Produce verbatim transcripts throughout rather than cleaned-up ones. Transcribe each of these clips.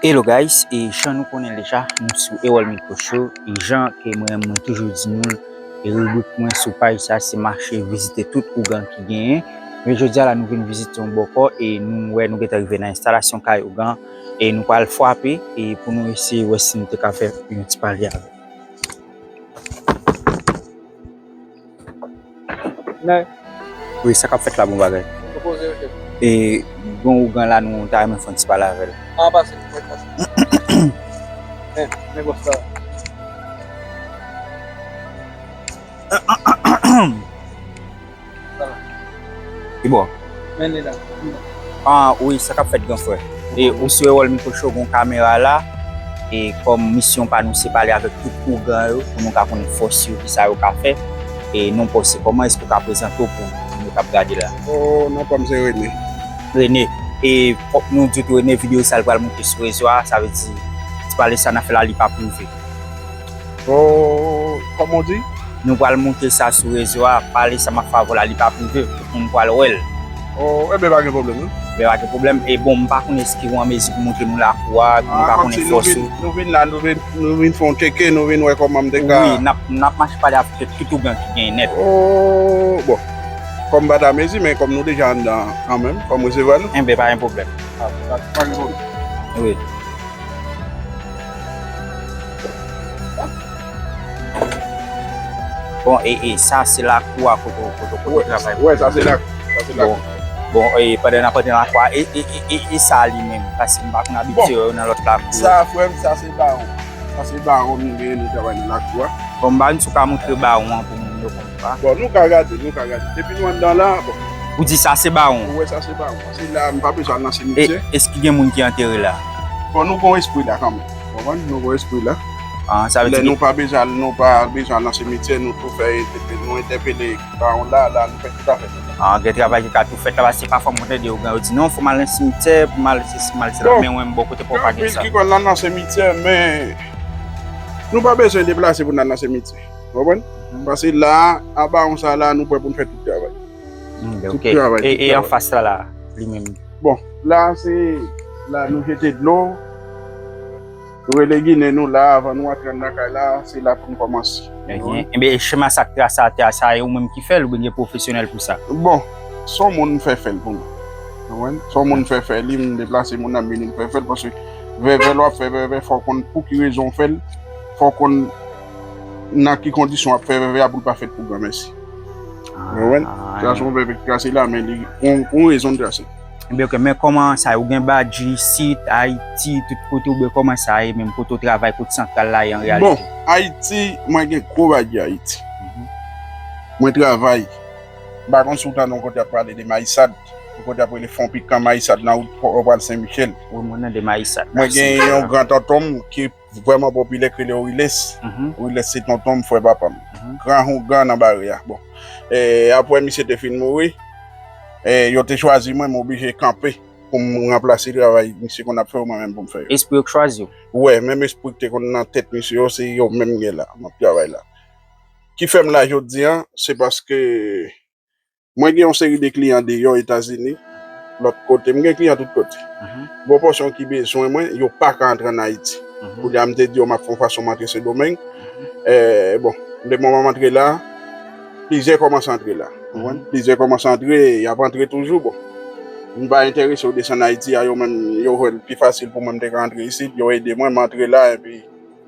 Hello guys, e jan nou konnen deja, nou sou Erol Micro Show, e jan ke mwen, mwen toujou di nou, e ribrik mwen sou paj sa, se mache vizite tout ougan ki genyen. Men jodi a la, nou vin vizite yon bòkò, e nou wè nou gentan rive nan enstalasyon kay ougan, e nou pral frape, e pou nou eseye wè si nou te ka fè yon ti pale avè l. Wi, sa k ap fèt la, bon bagay. E, gen yon ougan la, nou ta renmen fè yon ti pale avè l. An, pase, mwen pase. Men, men bòs la. Ki bò? Men li la. Ah, wi, sa k ap fèt, gran frè? E, ou sou Erol Micro Show, gon kamera la. E kòm misyon pa nou, se pale avèk tout ougan yo, pou nou ka konnen fòs yo, kisa yo ka fè. E non pa w, se kòman èske w ka prezante w pou moun yo k ap gade la? Oh, non pa m se Rene. Rene. E fòk nou di tou, Rene, videyo sa l pral monte sou rezo a, sa vle di, ti pale sa n ap fè la, li pa prive. Oh, kòman w di? Nou pral monte sa sou rezo a, pale sa m ap fè avè w la, li pa prive, pou moun pral wè l. Oh, enben pa gen pwoblèm, wi. Enben pa gen pwoblèm. E bon, m pa konnen èske w an mezi pou montre nou lakou a, pou nou ka konnen fòs ou. Nou vin la, nou vin, nou vin fè yon tcheke, nou vin wè kòman m te ka. Wi, n ap, n ap mache pale avèk tout ougan ki genyen nèt. Oh, bon. Kòm m pa ta mezi, men kòm nou deja anndan kanmenm, fò m resevwa nou. Enben, pa gen pwoblèm. Ah, pa, pa gen pwoblèm. Wi. Bon, e, e sa se lakou a kote, kote, kote w travay. Wè, sa se lakou. Sa se lakou. Bon, bon, e pandan n ap antre nan lakou a, e, e, e, e, e sa li menm, paske m pa konn abitye wè yo nan lòt lakou. Sa, frè m, sa se bawon. Sa se bawon nou genyen, nou travay nan lakou a. Bon, m pa konn si w ka montre bawon an pou moun yo konn pa. Bon, nou ka gade, nou ka gade. Depi nou anndan la, bon. Ou di sa se bawon? Ou wè sa se bawon. Se la, m pa bezwen al nan simityè. E èske gen moun ki antere la? Bon, nou gon espri la kanmenm. Konprann? Nou gon espri la. Ah, sa vle di lè nou pa bezwen al, nou pa bezwen al nan simityè, nou tou fè, nou entèpele bawon la, la, nou fè tout afè nou. Ah, gen travay ki ka tou fèt la, paske pafwa mwen tande ougan yo di, "Non, fò m al nan simityè, pou m al sesi, m al sela," men mwen, m bò kote pa w pa gen sa. Gen anpil ki konn al nan simityè, men nou pa bezwen deplase pou n al nan simityè. Konprann? Paske la, a bawon sa la, nou prè pou n fè tout travay. Hmm, tout travay, e, tout travay. E anfas la, la, li menm? Bon, la, se, la, nou jete dlo. Nou rele ginen nou la, avan nou antre anndan kay la, se la pou n kòmanse. Ebyen, ebyen, e chema sa k trase atè a, sa e ou menm ki fè l, oubyen gen pwofesyonèl pou sa? Bon, se yon moun m fè fè l pou mwen. Konprann? Se yon moun m fè fè li, m deplase moun nan, m vini m fè fè l, paske vèvè, lè w ap fè vèvè, fò w konn pou ki rezon w fè l, fò w konn nan ki kondisyon w ap fè vèvè a pou l pa fèt pou granmèsi. Ou konprann? Trase yon vèvè ki trase la, men li, yon, yon rezon l trase. Ebyen, ok, men kòman sa, ou gen badji isit, Ayiti, tout kote, oubyen kòman sa ye menm, kote w travay, kote santral la ye an reyalite? Bon, Ayiti, mwen gen gwo badji Ayiti. Mwen travay, m pa konn si w tande yon kote y ap pale de Mayisad, yon kote y ap rele Fon Pikan Mayisad nan wout Pòtoprens Sen Michèl. Wi, mwen tande Mayisad. Mwen gen yon gran tonton m ki vrèman popilè k rele Oriles. Oriles se tonton m, frè papa m. Gran ougan nan Bare a. Bon. E, apre misye te fin mouri, e, yo te chwazi mwen, m oblije kanpe pou m ranplase travay misye konn ap fè yo, mwen menm pou m fè yo. Espri yo k chwazi w? Wè, menm espri k te konn nan tèt misye yo, se yo menm m gen la, m ap travay la. Ki fè m la jodi a, se paske mwen gen yon seri de kliyan deyò Etazini, lòt kote. M gen kliyan tout kote. Gon pòsyon ki bezwen mwen, yo pa ka antre ann Ayiti. Kounye a, m te di yo m ap fè yon fason m antre Sendomeng. Eh, bon, lemoman m antre la, plizyè kòmanse antre la. Konprann? Plizyè kòmanse antre, y ap antre toujou, bon. M pa enterese yo desann Ayiti a, yo menm, yo wè l pi fasil pou mwen, m te ka antre isit, yo ede mwen, m antre la, epi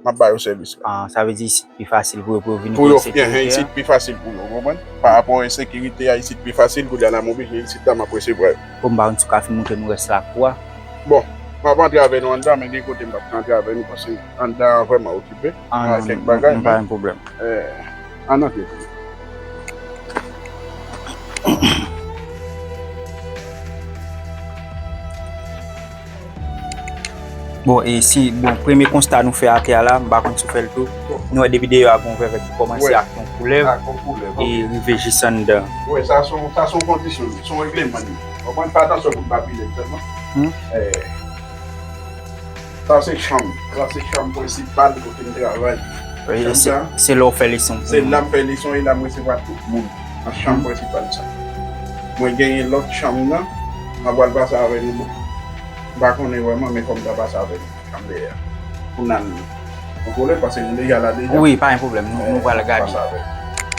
m ap ba yo sèvis la. Ah, sa vle di isit pi fasil pou yo, pou yo vini pou yo, pou yo ensekirite a? Isit pi fasil pou yo, konprann? Pa rapò ensekirite a, isit pi fasil, kounye a la m oblije isit la, m ap resevwa yo. Bon, m pa konn si w ka fin montre nou rès lakou a. Bon, m ap antre avè nou anndan, men gen kote m p ap ka antre avè nou, paske anndan an vrèman okipe. Ah, non, kèk bagay, m pa gen pwoblèm. Eh, ann antre. Bon, e si, bon, premye konsta nou fè atè a la, m pa konn si w fè l tou. Nou wè depi deyò a gon vèvè ki kòmanse ak yon koulèv, ak yon koulèv, e rive jis anndan. Wi, sa se yon, sa se yon kondisyon, se yon regleman li. Ou konprann, fè atansyon pou n pa pile l sèlman. Eh, sa se chanm, sa se chanm prensipal kote m travay. Wi, chanm se, sa, se la w fè leson pou moun. Se la m fè leson e la m resevwa tout moun nan chanm prensipal sa. Mwen genyen lòt chanm nan, m ap pral pase avè nou. pa konnen vrèman, men fò m ta pase avèk chanm dèyè a. Pou n al kontwole l, paske nou deja la deja. Wi, pa gen pwoblèm. Nou, nou pral gade. Pase avèk.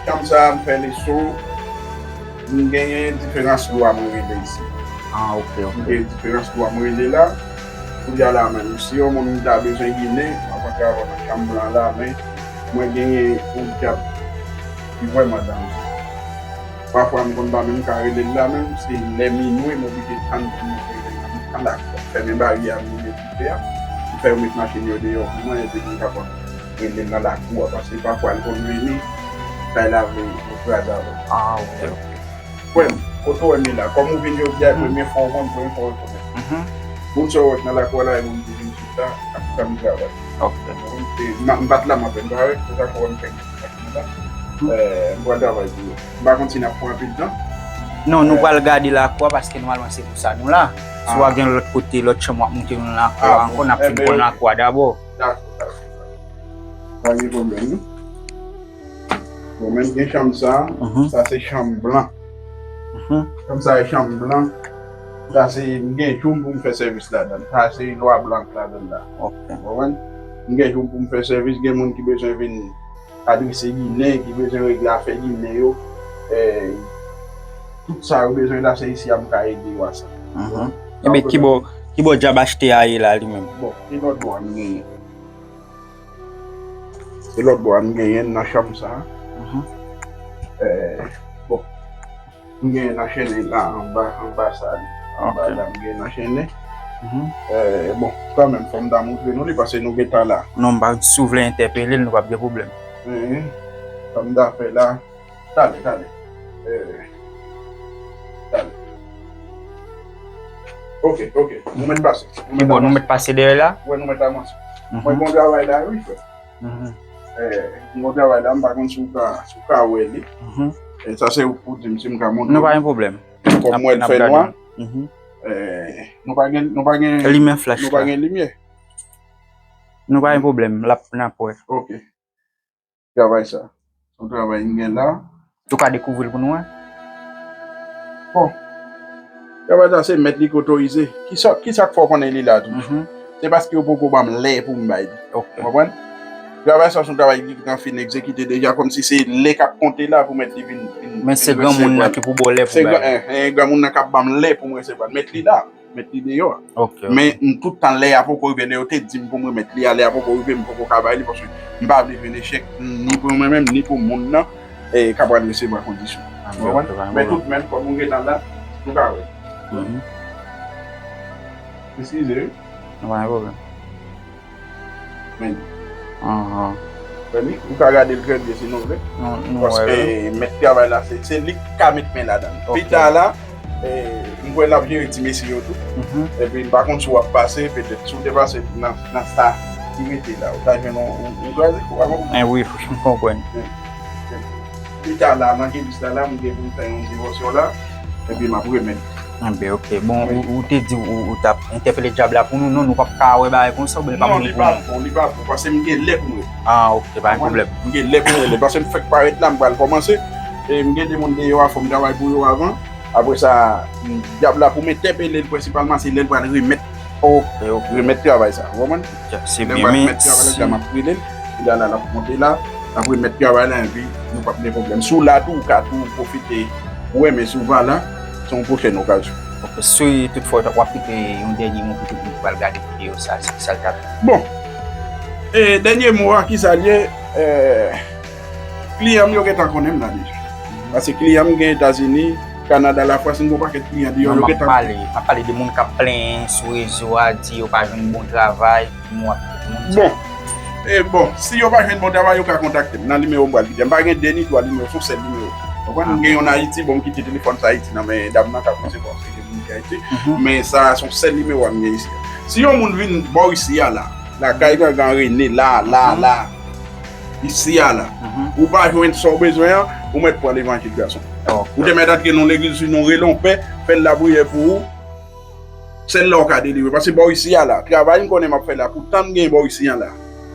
Chanm sa a, m fè leson. M genyen diferans lwa mwen rele isi. Ah, ok, ok. M genyen diferans lwa mwen rele la. Kounye a la menm, si yon moun ta bezwen Ginen, m ap antre avè w nan chanm blan la, men mwen genyen yon dyab ki vrèman danjere. Pafwa, m konn pa menm ka rele l la menm, se lè minwi, m oblije tann pou m rele l la. M tann ak fèmen baryè a, m rele dife a, m fè yo met machin yo deyò pou mwen, epi m kapab rele l nan lakou a, paske pafwa, l konn vini, kay la vle yo kraze avè l. Ah, ok, ok. Frè m, kote w wè m ye la, kòm ou vin jodi a, e premye fwa w wè m, premye fwa w rekonèt. Moun sa w wè k nan lakou a la, e moun ki vin chita, ap tann travay. Ok. E, m, m pa t la, m apèn parèt, se sa k fè w wè m fè. Eh, m pral travay pou yo. M pa konn si n ap pran anpil tan. Non, nou pral gade lakou a, paske nòmalman se pou sa nou la. Si w a gen lòt kote, lòt chanm w ap moute nou nan lakou a ankò, n ap fin konn lakou a dabò. Dakò, dakò, dakò. Pa gen pwoblèm, non. Bon, menm gen chanm sa, sa se chanm blan. Chanm sa e chanm blan. Sa se, m gen jou m pou m fè sèvis ladan l. Sa se lwa blan k ladan l la. Ok. Ou konprann? M gen jou m pou m fè sèvis, gen moun ki bezwen vin adrese Ginen, ki bezwen regle afè Ginen yo, eh, tout sa yo bezwen la, se isi a m ka ede yo a sa. Ebyen, ki bò, ki bò dyab achte a ye la li menm? Bon, se lòt bò a m genyen. Se lòt bò a m genyen nan chanm sa. Eh, bon. M genyen nan chennen la anba, anba sa li. Anba la, m genyen nan chennen. Eh, bon, kanmenm, fò m ta montre nou li, paske nou gentan la. Non, m pa, si w vle entèpele l, nou p ap gen pwoblèm. Sa m ta fè la, talè, talè. Eh, talè. Ok, ok. Nou mèt pase. Nou mèt bon, nou mèt pase dèyè la? Wè, nou mèt avanse. Mwen, bon travay la, wi, frè. Eh, bon travay la, m pa konn si w ka, si w ka wè li. Eh, sa se pou di m si m ka montre. Nou pa gen pwoblèm. Kòm mwen, l fè nwa. Eh, nou pa gen, nou pa gen limyè flach la. Nou pa gen limyè. Nou pa gen pwoblèm, l ap, n ap wè. Ok. Travay sa. Yon travay m gen la. Ou ka dekouvri l pou nou wè? Bon. Travay sa se mèt li k otorize. Kisa, kisa k fè w konnen li la tou? Se paske yo poko ban m lè pou m bay li. Ok. Ou konprann? Travay sa se yon travay ki gentan fin egzekite deja, kòmsi se lè k ap konte la pou mèt li vin, vin, men se granmoun nan ki pou ba w lè pou bay li. Se gran, eh, eh, granmoun nan k ap ban m lè pou m resevwa l. Mèt li la. Mèt li deyò. Ok, ok. Men m tout tan lè a poko rive, lè yo te di m pou m remèt li a, lè a poko rive, m poko ka bay li, paske m pa vle vin echèk, ni pou mwen menm, ni pou moun nan, eh, k ap pral resevwa kondisyon. Ou konprann? Men tout menm, kòm nou gentan la, nou ka wè. Eskize, wi. Non, pa gen pwoblèm. Men. Anhan. Ou ka gade l trè byen si nou vle. Paske mèt travay la, se, se li k ka met men ladan l. Ok. Pita la, eh, m kwè l ap jere ti mesye yo tou. Epi m pa konn si w ap pase, petèt si w te pase nan, nan sa ki rete la, ou ta jwenn yon, yon, yon kraze, ou pa konprann? Eh wi, wi, m konprann. Pita la, nan kelis la, la, m gen pou m fè yon divòsyon la, epi m ap remèt. Enben, ok. Bon, ou, ou te di ou, ou t ap entèpele dyab la pou nou, non, nou p ap ka wè bagay konsa, oubyen li p ap bon pou nou? Non, li pa bon, li pa bon, paske m gen lè pou m rele. Ah, ok, pa gen pwoblèm. M gen lè pou m rele, paske m fèk parèt la, m pral kòmanse, e m gen de moun deyò a, fò m travay pou yo avan. Apre sa, dyab la pou m entèpele l prensipalman, se lè l pral remèt, ok, ok, remèt travay sa, ou konprann? Se byen, men lè m remèt travay la, m ap rele l, li la, la, l ap monte la, l ap remèt travay la, epi nou p ap gen pwoblèm. Si w la tou, ou ka tou pwofite wè, men si w pa la, se yon pwochèn okazyon. Ok, si toutfwa w ap kite yon dènye mo pou tout moun ki pral gade videyo sa, se kisa l t ap? Bon, e dènye mo a, kisa l ye? Eh, kliyan m yo gentan konnen m la deja. Paske kliyan m gen Etazini, Kanada, Lafrans, m gen yon pakèt kliyan deyò, yo gentan. Non, m ap pale, m ap pale de moun k ap plenyen sou rezo a, di yo pa jwenn bon travay, ki mo w ap di pou moun sa? Bon, e bon, si yo pa jwenn bon travay, yo ka kontakte m nan nimewo m pral kite. M pa gen de ni twa nimewo, se yon sèl nimewo. Ou konprann? M gen youn Ayiti, bon, m kite telefòn sa Ayiti nan men dam nan k ap resevwa, se de moun ki Ayiti. Men sa a, se yon sèl nimewo a m gen isi a. Si yon moun vin bò isi a la, lakay Gangan Rene, la, la, la, isi a la, ou pa jwenn sa w bezwen an, ou mèt pran levanjil, gason. Ou te mèt antre nan legliz, sinon rele yon pè, fè l lapriyè pou ou. Sèl la w ka delivre. Paske bò isi a la, travay m konnen m ap fè la, pou tan m gen bò isi a la,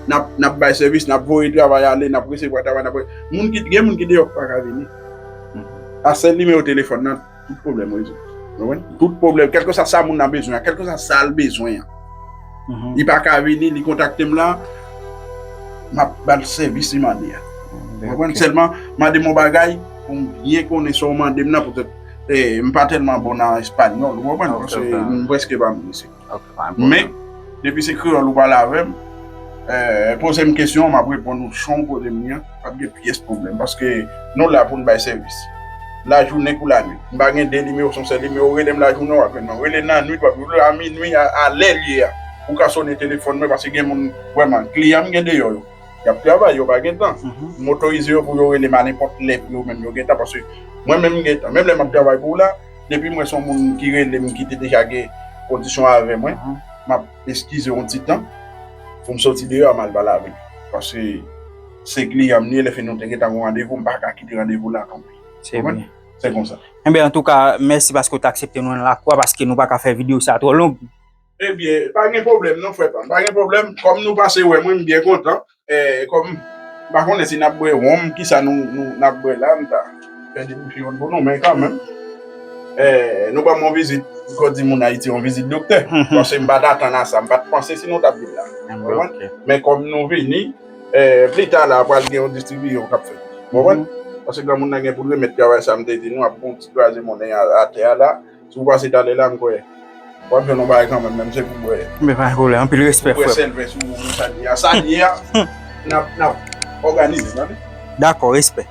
n ap, n ap bay sèvis, n ap voye travay ale, n ap resevwa travay, n ap, moun ki, gen moun ki deyò ki pa ka vini. A sèl nimewo telefòn nan, tout pwoblèm rezoud. Ou konprann? Tout pwoblèm, kèlkeswa sa moun nan bezwen an, kèlkeswa sa l bezwen an, li pa ka vini, li kontakte m la, m ap ba l sèvis li mande a. Ou konprann? Sèlman, mande m yon bagay pou m byen konnen sa w mande m nan, poutèt eh, m pa tèlman bon nan espanyòl, ou konprann? Paske m prèske pa moun isi. Men, depi se kreyòl ou pale avè m, eh, poze m kesyon, m ap reponn ou jan w poze m li an, p ap gen pyès pwoblèm. Paske nou la pou n bay sèvis. Lajounen kou lanwit. M pa gen de nimewo, se yon sèl nimewo, rele m lajounen, w ap jwenn mwen. Rele nan nwit, w ap jwenn a minwi, a, a lè l ye a. Ou ka sonnen telefòn mwen, paske gen moun, vrèman, kliyan m gen deyò yo. Y ap travay, yo pa gen tan. M otorize yo pou yo rele m a nenpòt lè pou yo menm yo gen tan, paske mwen menm m gen tan. Menm lè m ap travay pou w la, depi m wè se yon moun ki rele m ki te deja gen kondisyon avè mwen, m ap eskize yon ti tan pou m soti deyò a, m al pale avè l. Paske se kliyan m li ye, lè fini nou te gentan gen randevou, m pa ka kite randevou la kanpe. Se konsa. Enben, antouka, mèsi paske w t aksepte nou nan lakou a, paske nou pa ka fè videyo sa twò long. Ebyen, pa gen pwoblèm non, frè pa m. Pa gen pwoblèm. Kòm nou pase wè mwen, m byen kontan. Eh, kòm, m pa konnen si n ap bwè wonm, kisa nou, nou, n ap bwè la, m ta fè de bouche wonm pou nou, men kanmenm, eh, nou ban m yon vizit, kòm di moun Ayiti, yon vizit doktè. Paske m pa t atann a sa, m pa t panse si nou t ap vin la. Ou konprann? Men kòm nou vini, eh, pli ta la, pral gen yon distribisyon k ap fèt. Ou konprann? Paske granmoun nan gen pou l remèt travay sa, m te di nou, ap gen yon ti kraze monnen a, atè a la. Si w pase talè la, m kwè w ap jwenn yon bagay kanmenm, menm se pou bwè. Men pa gen pwoblèm, anpil respè, frè m. Pou bwè sèlvès ou, ou sa li a. Sa li a, n ap, n ap òganize, tande? Dakò, respè.